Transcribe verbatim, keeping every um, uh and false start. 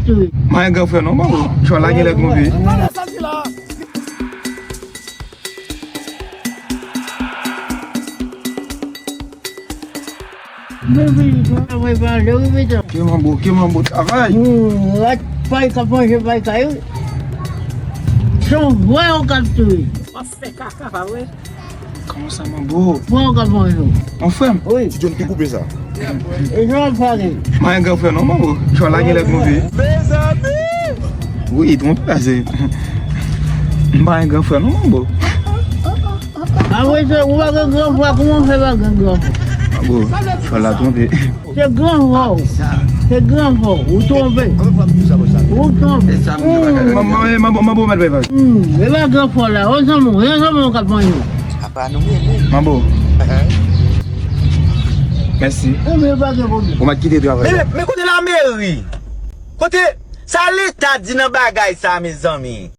Tou. Mwen gen gran frè non, manbo. Chwa la gen lè twonpe. Bebe, mwen pa lè wi, medam. Ke manbo, ke manbo travay. Hmm, rat pay k ap manje pay kay wi. Se yon vòlè w k ap touye. W ap fè kaka, pa vre? Kòman sa, manbo? Vòlè w k ap manje w. Mon frè m? Wi. Ti John ki koupe sa. E jan w ap pale. Mwen gen gran frè non, manbo. Chwa la gen lè twonpe. Mezanmi! Wi, twonpe pase. M pa gen gran frè non, manbo. Apre se ou pa gen gran frè, kòman w fè pa gen gran frè? Manbo, chwa la twonpe. Se gran frè w. Se gran frè w. Ou twonpe. Ou twonpe. Hmm. Manbo, manbo, manbo, manbo, mèt bay. Hmm. E pa gran frè w la. Yon zanmi w, yon zanmi w k ap manje w. Apa nou rele? Manbo. Mèsi. Ou mèt kite travay la. Men, men kote lameri? Kote sa leta di nan bagay sa, mezanmi?